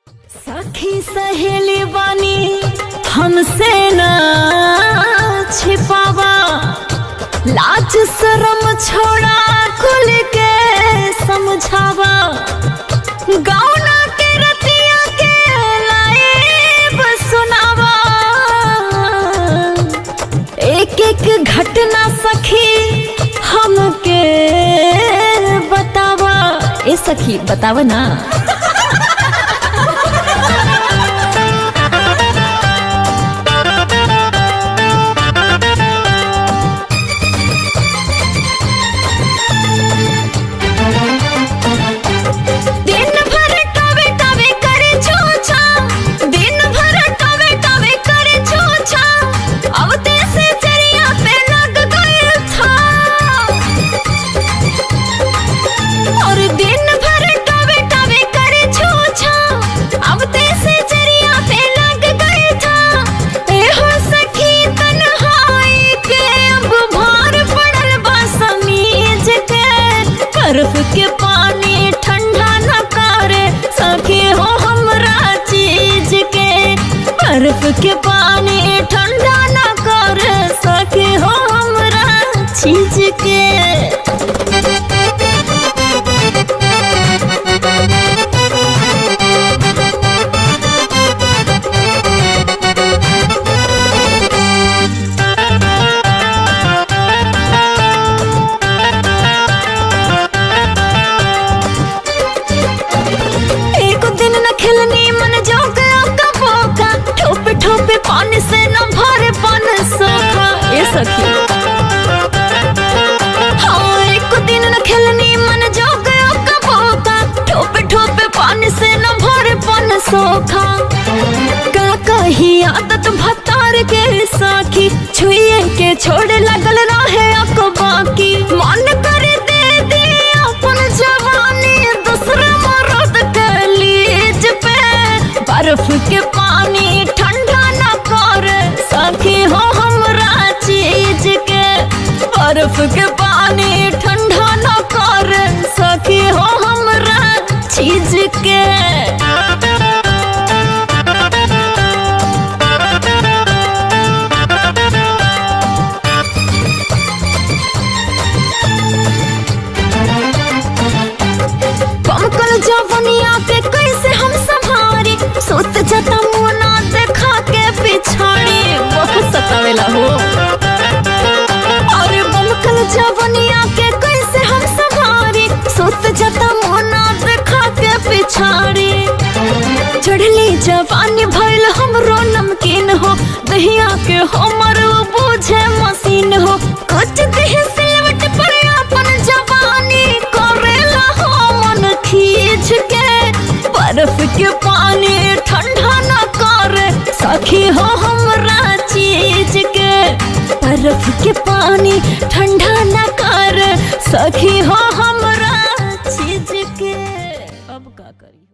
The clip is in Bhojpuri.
सखी सहेली बानी हमसे ना छिपावा, लाज शरम छोड़ा खुल के समझावा। गौना के रतिया के लाइब सुनावा, एक एक घटना सखी हमके बतावा। ए सखी बतावा ना। दिन भर टवे टवे करे छूछा, दिन भर टवे टवे करे छूछा, अब ते से चरिया पे लग गइल था। और दिन भर टवे टवे करे छूछा, अब ते से चरिया पे लग गइल था। ए हो सखी तन्हाई के अब भार पड़ल बा समीज के, बर्फ के पानी ठंडा न करे सखी हो हमरा चीज के, बर्फ के पानी ठंडा न करे सखी हो हमरा चीज के। एक दिन न खिलनी मन जोग का बोका, ठोपे ठोपे पानी से न भरे पान सोखा। ए सखी हाँ, एक दिन न खिलनी मन जोग का बोका, ठोपे ठोपे पानी से न भरे पान सोखा। का कही आदत भतार के साखी, छुए के छोड़े लगल रहे अको बाकी। मन कर दे दे अपन जवानी दूसरे मर्द के लीज पे, बर्फ के पानी ठंडा न कर सखी हो हमरा चीज के, बर्फ के पानी ठंडा न कर सखी हो हमरा चीज के। कमकल जवनिया के कैसे हम संभारी, सोत जाता मुना देखा के पिछाड़ी। बहुत सतावेला हो। अरे बमकल जवनिया के कैसे हम संभारी, सोत जाता मुना देखा के पिछाड़ी। चढ़ली जवानी भइल हमरो नमकीन हो, दहिया के हमर बूझे मशीन हो। कुछ देह सिलवट पर अपन जवानी करेला हो मन खींच के, बर्फ के पानी ठंडा न करे सखी हो हमरा चीज के, बर्फ के पानी ठंडा न करे सखी हो हमरा चीज के। अब का करी।